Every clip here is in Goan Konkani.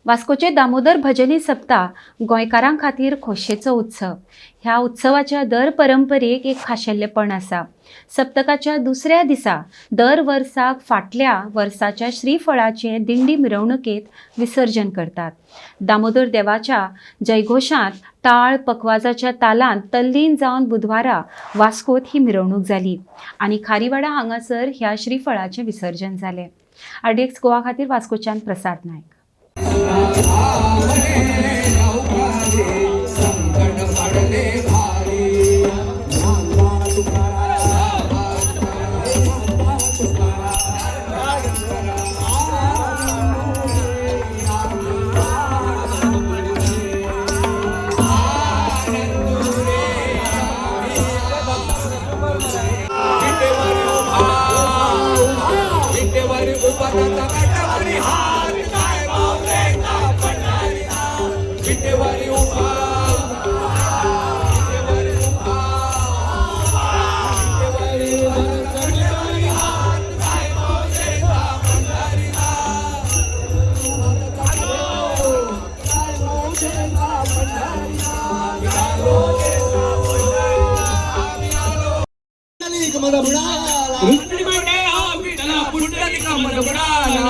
वास्कोचे दामोदर भजनी सप्ता गोंयकारां खातीर खोशयेचो उत्सव. ह्या उत्सवाच्या दर परंपरेक एक खाशेल्लेपण आसा. सप्तकाच्या दुसऱ्या दिसा दर वर्साक फाटल्या वर्साच्या श्रीफळाचे दिंडी मिरवणुकेत विसर्जन करतात. दामोदर देवाच्या जयघोशांत टाळ पखवाजाच्या तालांत तल्लीन जावन बुधवारा वास्कोत ही मिरवणूक जाली आनी खारीवाडा हांगासर ह्या श्रीफळाचें विसर्जन जालें. आरडीएक्स गोवा खातीर वास्कोच्यान प्रसाद नायक. विटेवारी उभा त्याचा काटावारी हात काय मावलेचा पंढरीला. विटेवारी उभा, विटेवारी उभा, विटेवारी उभा त्याचा काटावारी हात काय मावलेचा पंढरीला. काय मावलेचा पंढरीला. आलो, आम्ही आलो. पुंडलिक मद बुडाला. रुक्मिणी म्हणते हा विठ्ठला पुंडलिका मद बुडाला.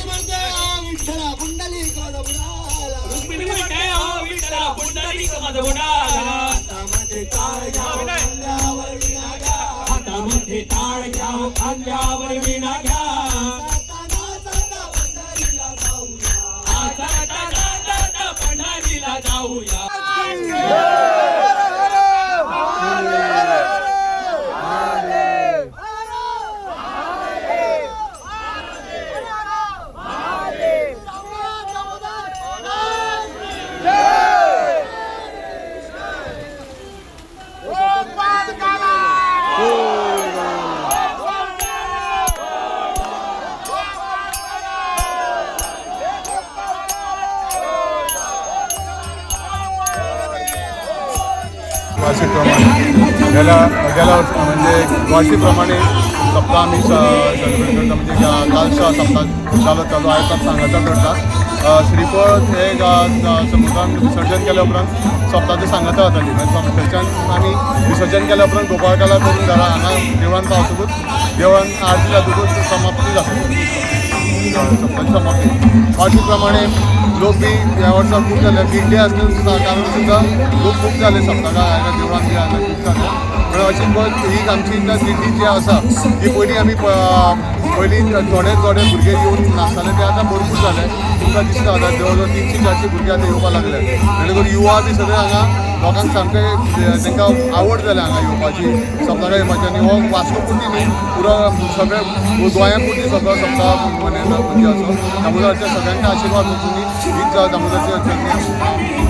म्हणते हा विठ्ठला पुंडलिक मद बुडाला. रुक्मिणी म्हणते हा विठ्ठला पुंडलिक मद बुडाला. हातामध्ये टाळ घ्या, खांद्यावर विणा घ्या. हातामध्ये टाळ घ्या, खांद्यावर विणा घ्या. जाताना जाता पंढरीला जाऊया. जाता जाता पंढरीला जाऊया. वार्षिकप्रमाणे गेल्या गेल्या वर्सा म्हणजे वार्षिकप्रमाणे सप्ताह आमी सेलिब्रेट करता. म्हणजे काल सप्ताह चालू चालू आयज सांगाता करता. श्रीफळ हे समुद्रान विसर्जन केल्या उपरांत सप्ताहाची सांगाता जाताली. मागीर थंयच्यान आमी विसर्जन केल्या उपरांत गोपाळकाला करून घरा हांगा देवळान पावतकूच, देवळान आरती जातकूच समाप्ती जाता, सप्ताहाची समाप्ती. वार्षिक प्रमाणे लोक बी ह्या वर्सा खूब जाले. दिंडी आसले कारण सुद्दां लोक खूब जाले सप्तकाक हांगा देवळान बी हांगा खूब जाले. म्हणल्यार अशी ही आमची दिंडी जी आसा ती पयलीं आमी पयलीं थोडे थोडे भुरगे येवन नाचताले, ते आतां भरपूर जाले. तुमकां दिसता आतां जवळ जवळ 300-400 भुरगे आतां येवपाक लागले. जेणे करून युवा बी सगळे हांगा लोकांक सामकें तांकां आवड जाल्या हांगा येवपाची, सप्तकाक येवपाची. आनी हो वास्को पुरती न्ही, पुरो सगळे गोंया पुरती सगळो सप्ताह मनयतात. म्हणजे असो दामोदराच्या सगळ्यांचे आशिर्वाद वचून हीच दामोदरची चरणी आसा.